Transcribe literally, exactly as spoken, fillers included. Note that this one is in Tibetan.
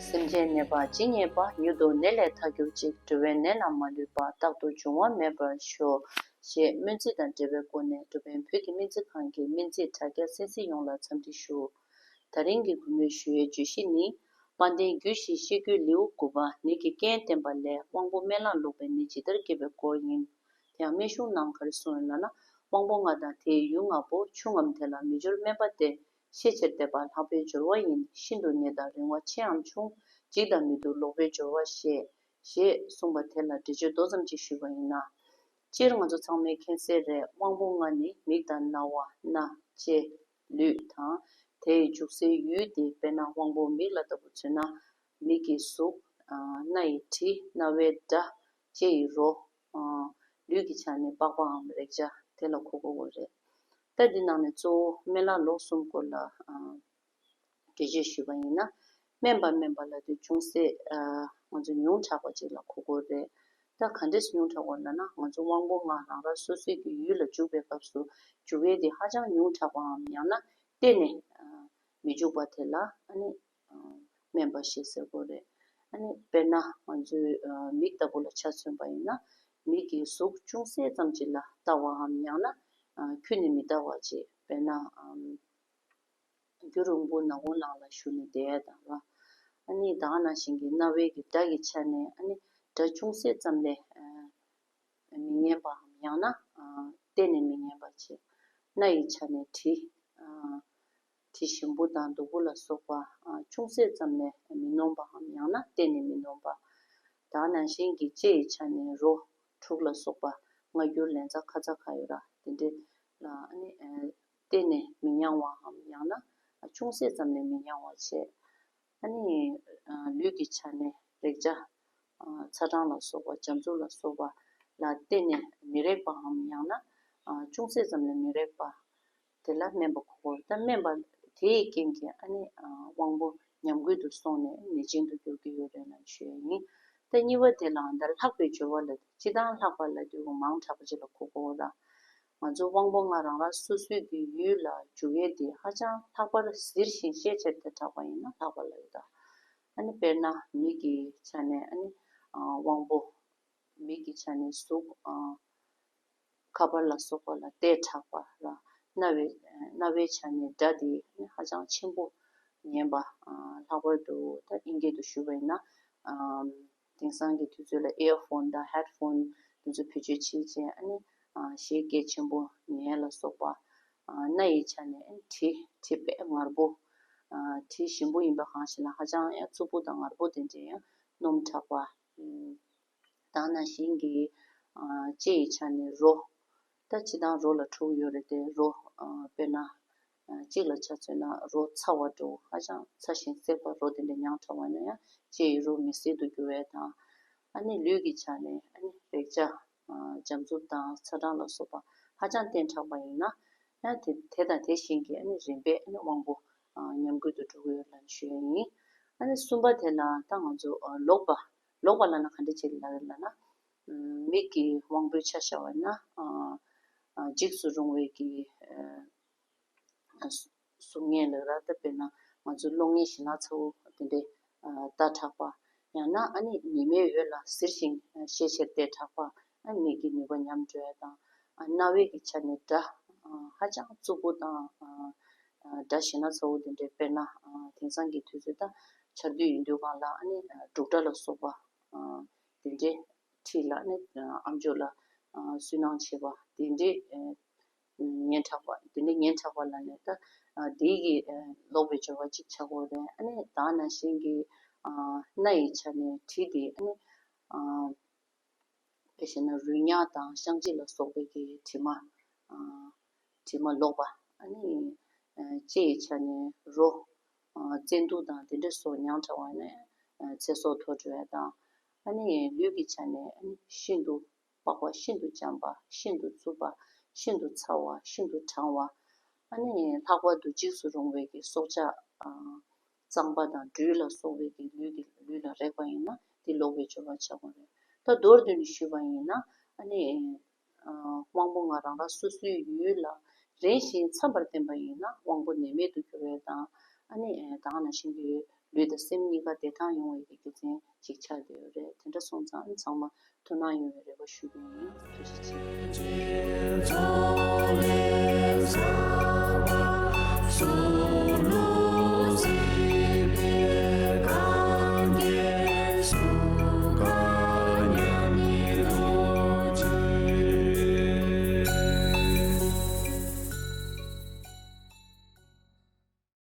སེམས་ཅན་ནད་པ་ཇི་སྙེད་པ། མྱུར་དུ་ནད་ལས་ཐར་གྱུར་ཅིག་འགྲོ་བའི་ནད་རྣམས་མ་ལུས་པ། རྟག་ཏུ་འབྱུང་བ་མེད་པར་ཤོག་ཞེས་སྨོན་ཚིག་དང་འབྲེལ་བའི་སྒོ་ནས་འགྲོ་ཕན་བོད་ཀྱི་སྨན་རྩིས་ཁང་གི་སྨན་རྩིས་དྲ་རྒྱ་གསན་གཟིགས་ཡོངས་ལ་འཚམས་འདྲི་ཞུ། ད་རིང་གི་གུས་མོས་ཞུ་ཡའི་བརྗོད་གཞི་ནི། དཔལ་ལྡན་རྒྱུད་བཞིའི་བཤད་རྒྱུད་ལེའུ་དགུ་པ། ནད་ཀྱི་རྐྱེན་བསྟན་པ་ལས། དབང་པོ་སྨན་བླའམ་ལོག་པའི་ནད་ཇི་ལྟར་སྐྱེ་བའི་སྐོར་ཡིན། དེ་ཡང་སྨན་གཞུང་ནང་ག་རེ་གསུངས་ཡོད་ལབ་ན། དབང་པོ་ལྔ་དང་དེའི་ཡུལ་ལྔ་པོ། ཆུང་ངམ་དེ་ལ་མི་སྦྱོར་སྨན་པ་སྟེ། ཤས་ཆེར་འདེབས་པ་ལྷག་པའི་སྦྱོར་བ་ཡིན། ཤིན་ཏུ་ནད་དང་རིང་བ་ཆེའམ་ཆུང་། འཇིག་དང་མི་སྡུག་ལོག་པའི་སྦྱོར་བ་བཤད། ཞེས་གསུངས་པ་དེ་ལ་འགྲེལ་བརྗོད་མདོ་ཙམ་ཅིག་ཞུས་པ་ཡིན་ན། སྤྱིར་ང་ཚོ་ཚང་མས་མཁྱེན་གསལ་རེད། དབང་པོ་ལྔ་ནི་མིག་དང་རྣ་བ། སྣ། ལྕེ། ལུས་དང་། དེ་ཡི་འཇུག་སའི་ཡུལ་དེ། དཔེར་ན་དབང་པོ་མིག་ལ་ལྟ་བུ་མཚོན་ན། མིག་གི་གཟུགས། ཨ། སྣ་ཡི་དྲི། རྣ་བའི་སྒྲ། ལྕེ་ཡི་རོ། ཨ། ལུས་ཀྱི་ཆ་ནས་པགས་པའམ་རེག་བྱ་དེ་ལ་གོ་དགོས་པ་རེད། ད་འདི་ནང་ནས་གཙོ་བོ་སྨན་བླ་ལོག་གསུམ་སྐོར་ལ། ཨ། འགྲེལ་བརྗོད་ཞུས་པ་ཡིན་ན། སྨན་པ་སྨན་པ་ལབ་དུས་ཅུང་ཟད། ཨ། ང་ཚོ་ཉུང་དྲགས་པ་ཅིག་ལ་གོ་དགོས་རེད། ད་ག་འདྲས་ཉུང་དྲགས་པ་ལབ་ན། ང་ཚོ་དབང་པོ་ལྔ་རང་རང་སོ་སོའི་གི་ཡུལ་ལ་འཇུག་པའི་སྐབས་སུ། འཇུག་ཡས་དེ་ཧ་ཅང་ཉུང་དྲགས་པའམ་ཡང་ན་གཏན་ནས། ཨ། མི་འཇུག་པ་དེ་ལ། ཨ་ནི། ཨ། སྨན་པ་ཞེས་ཟེར་དགོས་རེད། ཨ་ནི་དཔེར་ན་ང་ཚོའི། ཨ། མིག་ལྟ་བུ་ལ་ཆ་མཚོན་པ་ཡིན་ན། མིག་གི་གཟུགས་ཅུང་ཟད་ཙམ་ཅིག་ལ་ལྟ་བའམ་ཡང་ན། ཨ། ཁྱོན་ནས་མི་ལྟ་བ་བྱས། དཔེར་ན། ཨམ། རྒྱུན་རིང་པོ་ནག་ཁུང་ནང་ལ་བཞུགས་ནས་བསྡད་ཡ་དང་ལ། ཨ་ནི་ད་ག་ནང་བཞིན་གྱི་རྣ་བའི་གི་སྒྲ་གི་ཆ་ནས། ཨ་ནི་སྒྲ་ཅུང་ཟད་ཙམ་ལས། ཨ། མི་སྙན་པའམ་ཡང་ན། ཨ། གཏན་ནས་མི་སྙན་པ་བྱས། སྣ་ཡི་ཆ་ནས་དྲི། ཨ། དྲི་ཞིམ་པོ་དང་སྡུག་པོ་ལ་སོགས་པ། ཨ། ཅུང་ཟད་ཙམ་ལས་མི་སྣོམ་པའམ་ཡང་ན་གཏན་ནས་མི་སྣོམ་པ། ད་ག་ནང་བཞིན་གྱི་ལྕེ་ཡི་ཆ་ནས་རོ་དྲུག་ལ་སོགས་པ། སྔ་འགྱུར་ལན་ཚྭ་ཁ་ཚ་ག་ཡོད་ར་དེ་འདྲས་ལ། ཨ་ནི། ཨ། གཏན་ནས་མི་མྱང་བའམ་ཡང་ན། ཨ། ཅུང་ཟད་ཙམ་ལས་མི་མྱང་བ་བྱས། ཨ་ནི། ཨ། ལུས་ཀྱི་ཆ་ནས་རེག་བྱ། ཨ། ཚ་གྲང་ལ་སོགས་པ། འཇམ་རྩུབ་ལ་སོགས་པ་ལ་གཏན་ནས་མི་རེག་པའམ་ཡང་ན། ཨ། ཅུང་ཟད་ཙམ་ལས་མི་རེག་པ། དེ་ལ་སྨན་པ་གོ་དགོས། ད་སྨན་པ་དེའི་རྐྱེན་གྱིས། ཨ་ནི། ཨ། དབང་པོ་ཉམས་རྒུད་དུ་སོང་ནས་ནད་ཅན་དུ་འགྱུར་གྱི་ཡོད་རེད་ལབ་ཞུ་ཡ་ཡིན། ད་གཉིས་པ་དེ་ལའང་ད་ལྷག་པའི་སྦྱོར་བ་ལབ་དུས། སྤྱིར་བཏང་ལྷག་པ་ལབ་དུས་མང་དྲགས་པ་ཅིག་ལ་གོ་དགོས་ར། ང་ཚོ་དབང་པོ་ལྔ་རང་རང་སོ་སོའི་གི་ཡུལ་ལ་འཇུག་ཡས་དེ་ཧ་ཅང་ལྷག་པར་གཟིར་ཞིང་ཤས་ཆེར་དེ་དྲགས་པ་ཡིན་ན་ལྷག་པ་ལབ་ཡོད་ད། ཨ་ནི་དཔེར་ན་མིག་གི་ཆ་ནས། ཨ་ནི། ཨ། དབང་པོ། མིག་གི་ཆ་ནས་གཟུགས། ཨ། ཁ་པར་ལ་སོགས་པ་ལ་བལྟས་དྲགས་པ་ར། རྣ་བའི། རྣ་བའི་ཆ་ནས་སྒྲ་དེ་ཧ་ཅང་ཆེན་པོ་ཉན་པ། ཨ། ལྷག་པར་དུ་ད་དབྱིན་སྐད་དུ་ཞུས་པ་ཡིན་ན། ཨམ། དེང་སང་གི་དུས་ཚོད་ལ་ཨེར་ཕོན་དང་ཧེཌ་ཕོན་དེ་ཚོ་བེད་སྤྱོད་བྱེད་བྱས། ཨ་ནི། ཨ། གཞས་སྐད་ཆེན་པོ་ཉན་ལ་སོགས་པ། ཨ། སྣ་ཡི་ཆ་ནས། ཨ། དྲི། དྲི་དཔེ་ངར་པོ། ཨ། དྲི་ཞིམ་པོ་ཡིན་པ་གང་ཞིག་ལ་ཧ་ཅང་ཡང་རྩུབ་པོ་དང་ངར་པོ་དེ་འདྲས་ཡང་སྣོམ་དྲགས་པ། ཨམ། ད་ནང་བཞིན་གྱི། ཨ། ལྕེ་ཡི་ཆ་ནས་རོ། ད་སྤྱིར་བཏང་རོ་ལ་དྲུག་ཡོད་རེད་དེ། རོ། ཨ། དཔེར་ན། ཨ། གཅིག་ལ་ཆ་མཚོན་ན་རོ་ཚ་བ་འདྲ་བོ། ཧ་ཅང་ཚ་ཞིང་བསྲེགས་པ་རོ་དེ་འདྲ་མྱངས་དྲགས་པ་ན་ཡང་ལྕེ་ཡི་རོ་མི་བཟོད་དུ་འགྱུར་བ་དང་། ཨ་ནི་ལུས་ཀྱི་ཆ་ནས། ཨ་ནི་རེག་བྱ། ཨ། འཇམ་རྩུབ་དང་ཚ་གྲང་ལ་སོགས་པ་ཧ་ཅང་བརྟེན་དྲགས་པ་ཡིན་ན། ཡང་དེ་དེ་དང་དེ་བཞིན་གྱི། ཨ་ནི་རིམ་པས། ཨ་ནི་དབང་པོ། ཨ། ཉམས་རྒུད་དུ་འགྲོ་གི་ཡོད་ལབ་ཞུ་ཡ་ཡིན། ཨ་ནི་གསུམ་པ་དེ་ལ་ད་ང་ཚོ། ཨ། ལོག་པ། ལོག་པ་ལབ་ན་ག་འདྲ་ཅིག་ལབ་ཡོད་ལབ་ན། ཨམ། མིག་གི་དབང་པོའི་ཆ་བཞག་པ་ཡིན་ན། ཨ། ཨ། འཇིགས་སུ་རུང་བའི་གི། ཨ། གཟུགས་བརྙན་ལབ་ར། ད་དཔེར་ན་ང་ཚོ་གློག་བརྙན་ཞེ་དྲག་ཚ་བོ་དེ་འདྲས། ཨ། ལྟ་དྲགས་པ། ཡང་ན་ཨ་ནི་ཉི་མའི་འོད་ལ་གཟིར་ཞིང་ཤས་ཆེར་བལྟས་དྲགས་པ། ཨ། མིག་གི་ནུས་པ་ཉམས་འགྲོ་ཡ་དང་། ཨ། རྣ་བའི་གི་ཆ་ནས་སྒྲ། ཨ། ཧ་ཅང་རྩུབ་པོ་དང་། ཨ། ཨ། སྒྲ་ཞེ་དྲག་ཚ་བོ་དེ་འདྲས། དཔེར་ན། ཨ། དེང་སང་གི་དུས་ཚོད་ད་ཆར་དུས་ཡིན་དུས་སྒང་ལ། ཨ་ནི། ཨ། འབྲུག་སྒྲ་ལ་སོགས་པ། ཨ། དེ་འདྲས། འཁྲིས་ལ་ནི། ཨ། ཨམ་ཅོག་ལ། ཨ། སུན་སྣང་བྱེད་པ་དེ་འདྲས། ཨ། ཉན་དྲགས་པ། དེ་འདྲས་ཉན་དྲགས་པ་ལབ་ནས་ད། ཨ། དེའི་གི། ཨ། ལོག་པའི་སྦྱོར་བ་གཅིག་ཆགས་ཀྱི་ཡོད་རེད། ཨ་ནི་ད་ག་ནང་བཞིན་གྱི། ཨ། སྣ་ཡི་ཆ་ནས་དྲི་དེ། ཨ་ནི། ཨ། དཔེ་བཞག་ན་རུལ་མྱགས་དང་བཤང་གཅི་ལ་སོགས་པའི་གི་དྲི་མ། ཨ། དྲི་མ་ལོག་པ། ཨ་ནི། ཨ། ལྕེ་ཡི་ཆ་ནས་རོ། ཨ། བཙན་དུག་དང་དེ་འདྲ་སོགས་མྱངས་དྲགས་པ་ཡིན་ན། ཨ། ཚེ་སྲོག་འཐོར་འགྲོ་ཡ་དང་། ཨ་ནི་ལུས་ཀྱི་ཆ་ནས། ཨ་ནི་ཤིན་ཏུ་པགས་པ་ཤིན་ཏུ་འཇམ་པ། ཤིན་ཏུ་རྩུབ་པ། ཤིན་ཏུ་ཚ་བ། ཤིན་ཏུ་གྲང་བ། ཨ་ནི་ལྷག་པར་དུ་འཇིགས་སུ་རུང་བའི་གི་སྲོག་ཆགས། ཨ། གཙང་པ་དང་སྦྲུལ་ལ་སོགས་པའི་གི་ལུས་ཀྱི། ལུས་ལ་རེག་པ་ཡིན་ན་དེ་ལོག་པའི་སྦྱོར་བ་ཆགས་ཀྱི་རེད། ད་མདོར་བསྡུས་ནས་ཞུས་པ་ཡིན་ན། ཨ་ནི། ཨ། དབང་པོ་ལྔ་རང་རང་སོ་སོའི་ཡུལ་ལ་ རེ་ཞིག་མཚམས་པར་བསྟན་པ་ཡིན་ན་དབང་པོ་ནད་མེད་དུ་གྱུར་བའི་དང་། ཨ་ནི་ད་ག་ནང་བཞིན་གྱི་ལུས་དང་སེམས་གཉིས་ཀ་བདེ་ཐང་ཡོང་བའི་གི་རྒྱུ་མཚན་ཅིག་ཆགས་བསྡད་ཡོད་རེད། དེ་འདྲ་སོང་ཙང་ཨ་ནི་ཚང་མ་ཐུགས་སྣང་ཡོང་བའི་རེ་བ་ཞུ་གི་ཡིན། ཐུགས་རྗེ་ཆེ།